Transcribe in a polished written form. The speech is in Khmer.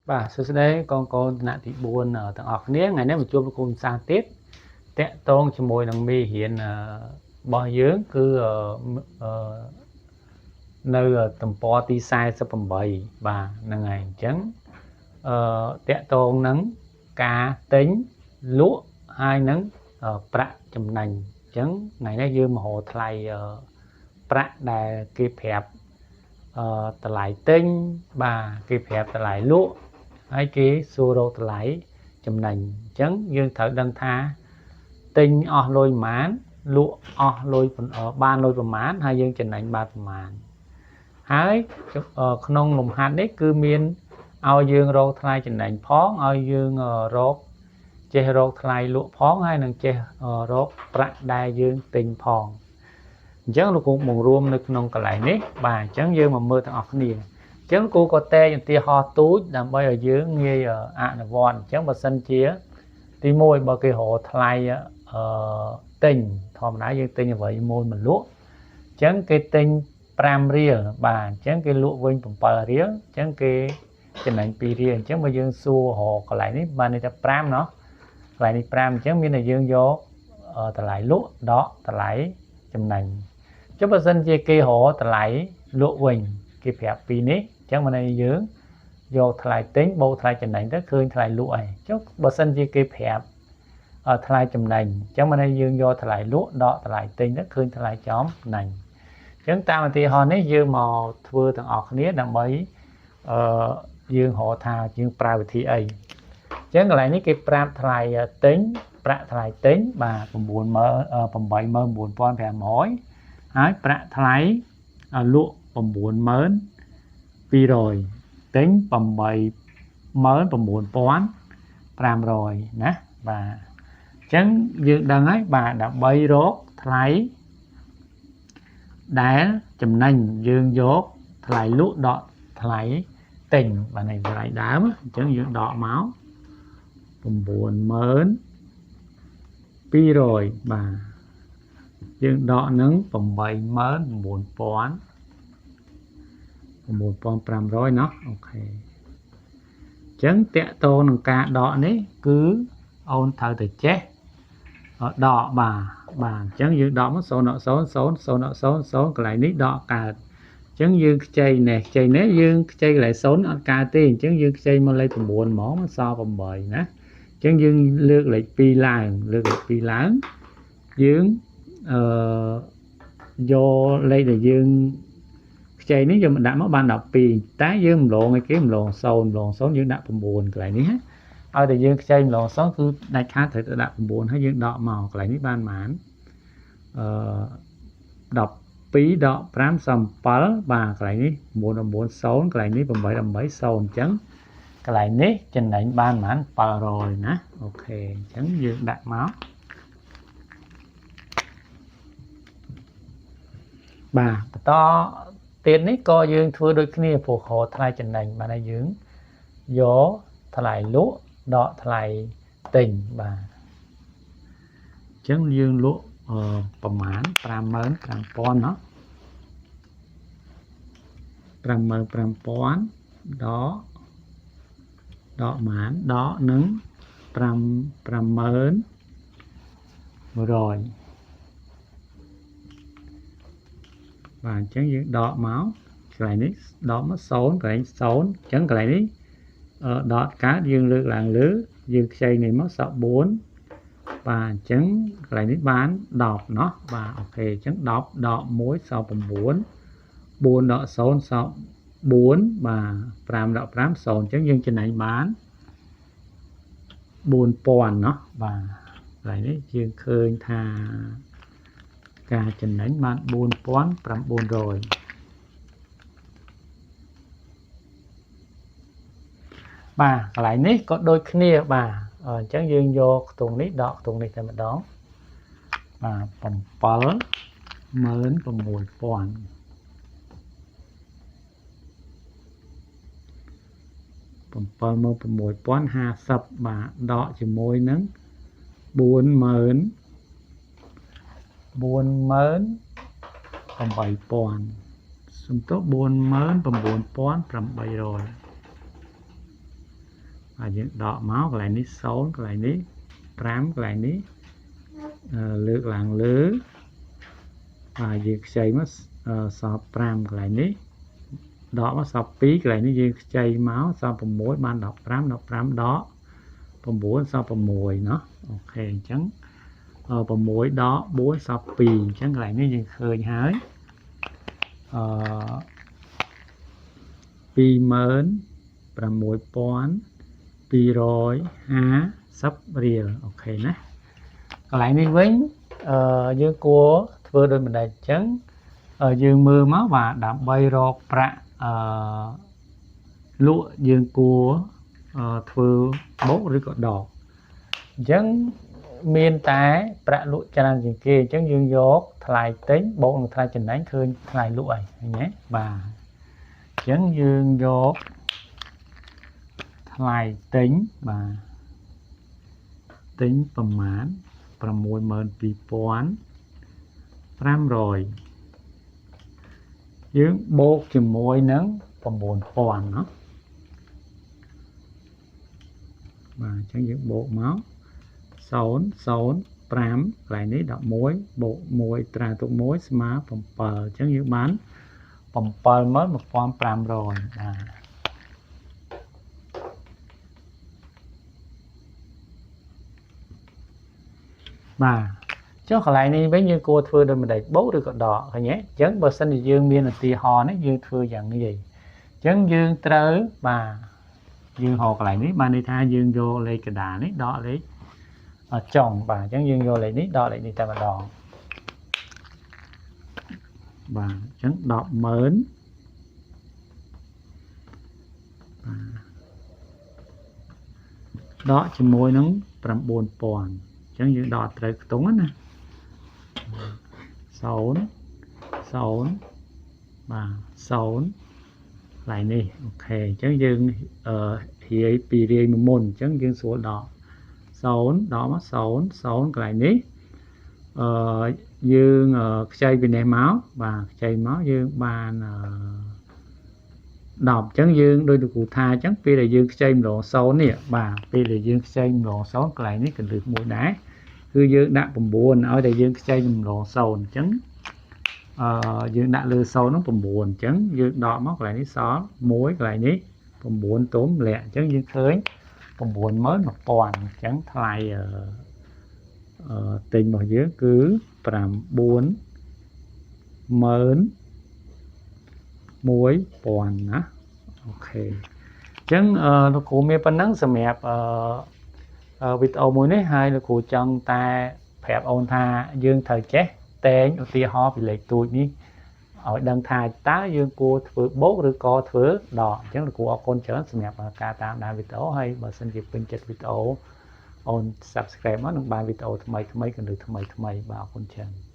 បាទសួស្តីកូនកូនថ្នាក់ទី4ទាំងអស់គ្នាថ្ងៃនេះមកជួបលោកគ្រូសាស្ត្រទៀតតាក់ទងជាមួយនឹងមេរៀនរបស់យើងគឺនៅទំព័រទី48បាទហ្នឹងហើយអញ្ចឹងអឺតាក់ទងនឹងការទិញលក់ហើយនឹងប្រាក់ចំណេញអញ្ចឹងថ្ងៃនេះយើងមករកថ្លៃប្រាក់ដែលគេប្រាប់អឺតម្លៃទិញបាទគេប្រាប់តម្លៃលក់ហើយគេសួររកតម្លៃចំណេញអញ្ចឹងយើងត្រូវដឹងថាទិញអស់លុយប៉ុន្មានលក់អស់លុយបានលុយប្រមាណហើយយើងចំណេញបានប្រមាណហើយក្នុងលំហាត់នេះគឺមានឲ្យយើងរកថ្លៃចំណេញផងឲ្យយើងរកចេះរកថ្លៃលក់ផងហើយនឹងចេះរកប្រាក់ដែលយើងទិញផងអញ្ចឹងលោកគ្រូបង្រួមនៅក្នុងកន្លែងនេះបាទអញ្ចឹងយើងមកមើលទាំងអស់គ្នាអញ្ចឹងគ្រូក៏តែងឧទាហរណ៍ទូចដើម្បីឲ្យយើងងាយអនុវត្តអញ្ចឹងបើសិនជាទី1បើគេរកថ្លៃអឺទិញធម្មតាយើងទិញអ្វីមួយមកលក់អញ្ចឹងគេទិញ5រៀលបាទអញ្ចឹងគេលក់វិញ7រៀលអញ្ចឹងគេចំណេញ2រៀលអញ្ចឹងបើយើងសួររកកន្លែងនេះបានន័យថា5ណោះកន្លែងនេះ5អញ្ចឹងមានតែយើងយកតម្លៃលក់ដកតម្លៃចំណេញចុះបើសិនជាគេរកតម្លៃលក់វិញគេប្រាប់ពីនេះអញ្ចឹងមិនន័យយើងយកថ្លៃទិញបូកថ្លៃចំណេញទៅឃើញថ្លៃលក់ហើយចុះបើសិនជាគេប្រាប់ថ្លៃចំណេញអញ្ចឹងមិនន័យយើងយកថ្លៃលក់ដកថ្លៃទិញទៅឃើញថ្លៃចំណេញអញ្ចឹងតាមឧទាហរណ៍នេះយើងមកធ្វើទាំងអស់គ្នាដើម្បីអឺយើងរកថាយើងប្រើវិធីអីអញ្ចឹងកន្លែងនេះគេប្រាប់ថ្លៃទិញប្រាក់ថ្លៃទិញបាទ9 89500ហើយប្រាក់ថ្លៃលក់90200ទិញ89500ណាបាទអញ្ចឹងយើងដឹងហើយបាទដើម្បីរកថ្លៃដែលចំណេញយើងយកថ្លៃលក់ដកថ្លៃទិញបាទនេះថ្លៃដើមអញ្ចឹងយើងដកមក90200បាទយើងដកនឹង89500ណោះ OK អញ្ចឹងតកតនឹងការដកនេះគឺអូនត្រូវតែចេះដកបាទបាទអញ្ចឹងយើងដកមក0 0 0 0 0 0កន្លែងនេះដកកើតអញ្ចឹងយើងខ្ចីនេះខ្ចីនេះយើងខ្ចីកន្លែង0អត់កើតទេអញ្ចឹងយើងខ្ចីមកលេខ9ហ្មងសល់8ណាអញ្ចឹងយើងលើកលេខ2ឡើងលើកលេខ2ឡើងយើងអឺយកលេខដែលយើងខ្ចីនេះយើងមកដាក់មកបាន12តែយើងម្លងឲ្យគេម្លង0ម្លង0យើងដាក់9កន្លែងនេះណាឲ្យតែយើងខ្ចីម្លង0គឺដាច់ខាតត្រូវតែដាក់9ហើយយើងដកមកកន្លែងនេះបានប៉ុន្មានអឺ12ដក5សល់7បាទកន្លែងនេះ9 9 0កន្លែងនេះ8 8 0អញ្ចឹងកន្លែងនេះចំណេញបានប៉ុន្មាន700ណា OK អញ្ចឹងយើងដាក់មកបាទបន្តទៀតនេះក៏យើងធ្វើដូចគ្នាព្រោះខថ្លៃចំណេញបាទហើយយើងយកថ្លៃលក់ដកថ្លៃទិញបាទអញ្ចឹងយើងលក់ប្រមាណ55000ណោះ55000ដកដកប្រមាណដកនឹង5 50100បាទអញ្ចឹងយើងដកមកកន្លែងនេះដកមក0កន្លែង0អញ្ចឹងកន្លែងនេះដកកើតយើងលើកឡើងលើយើងខ្ចីនេះមកសក់4បាទអញ្ចឹងកន្លែងនេះបាន10ណោះបាទ OK អញ្ចឹង10ដក1សល់9 4ដក0សល់4បាទ5ដក5 0អញ្ចឹងយើងចំណេញបាន4000ណោះបាទកន្លែងនេះយើងឃើញថាការចំណេញបាន4900បាទកន្លែងនេះក៏ដូចគ្នាបាទអញ្ចឹងយើងយកខ្ទង់នេះដកខ្ទង់នេះតែម្ដងបាទ76000 76050បាទដកជាមួយនឹង40000 48000 សំទោស49800 បាទយើងដកមកកន្លែងនេះ0កន្លែងនេះ5កន្លែងនេះលើកឡើងលើបាទយើងខ្ចីមកសល់5កន្លែងនេះដកមកសល់2កន្លែងនេះយើងខ្ចីមកសល់6បាន15 15ដក9សល់6ណោះ OK អញ្ចឹង6ដក4សល់2អញ្ចឹងកន្លែងនេះយើងឃើញហើយអឺ26250រៀល OK ណាកន្លែងនេះវិញអឺយើងគួរធ្វើដូចម្ដេចអញ្ចឹងយើងមើលមកបាទដើម្បីរកប្រាក់អឺលក់យើងគួរធ្វើបូកឬក៏ដកអញ្ចឹងមានតែប្រាក់លក់ច្រើនជាងគេអញ្ចឹងយើងយកថ្លៃទិញបូកនឹងថ្លៃចំណេញឃើញថ្លៃលក់ហើយឃើញទេបាទអញ្ចឹងយើងយកថ្លៃទិញបាទទិញប្រមាណ62500យើងបូកជាមួយនឹង9000ណោះបាទអញ្ចឹងយើងបូកមក0 0 5កន្លែងនេះ11បូក1ត្រាទុក1ស្មើ7អញ្ចឹងយើងបាន71500បាទបាទចុះកន្លែងនេះវិញយើងគួរធ្វើដូចម្ដេចបូកឬក៏ដកឃើញទេអញ្ចឹងបើសិនជាយើងមានឧទាហរណ៍នេះយើងធ្វើយ៉ាងងាយអញ្ចឹងយើងត្រូវបាទយើងរកកន្លែងនេះបានន័យថាយើងយកលេខកដាលនេះដកលេខចុងបាទអញ្ចឹងយើងយកលេខនេះដកលេខនេះតែម្ដងបាទអញ្ចឹង100000បាទដកជាមួយនឹង9000អញ្ចឹងយើងដកត្រូវខ្ទង់ណា0 0បាទ0កន្លែងនេះ OK អញ្ចឹងយើងអឺរាយពីរាយមួយមុនអញ្ចឹងយើងស្រួលដក0ដកមក0 0កន្លែងនេះអឺយើងខ្ចីពីនេះមកបាទខ្ចីមកយើងបានអឺ10អញ្ចឹងយើងដោយលោកគ្រូថាអញ្ចឹងពេលដែលយើងខ្ចីម្ដង0នេះបាទពេលដែលយើងខ្ចីម្ដង0កន្លែងនេះកលឹះមួយដែរគឺយើងដាក់9ឲ្យតែយើងខ្ចីម្ដង0អញ្ចឹងអឺយើងដាក់លើ0ហ្នឹង9អញ្ចឹងយើងដកមកកន្លែងនេះសល់1កន្លែងនេះ9ទុំលាក់អញ្ចឹងយើងឃើញ91000អញ្ចឹងថ្លៃអឺទិញរបស់យើងគឺ91000ណា OK អញ្ចឹងលោកគ្រូមានប៉ុណ្ណឹងសម្រាប់អឺវីដេអូមួយនេះហើយលោកគ្រូចង់តែប្រាប់អូនថាយើងត្រូវចេះតែងឧទាហរណ៍ពីលេខទូចនេះឲ្យដឹងថាតើយើងគួរធ្វើបូកឬក៏ធ្វើដកអញ្ចឹងលោកគ្រូអរគុណច្រើនសម្រាប់ការតាមដានវីដេអូហើយបើសិនជាពេញចិត្តវីដេអូអូន Subscribe មកនឹងបានវីដេអូថ្មីថ្មីកន្លឹះថ្មីថ្មីបាទអរគុណច្រើន។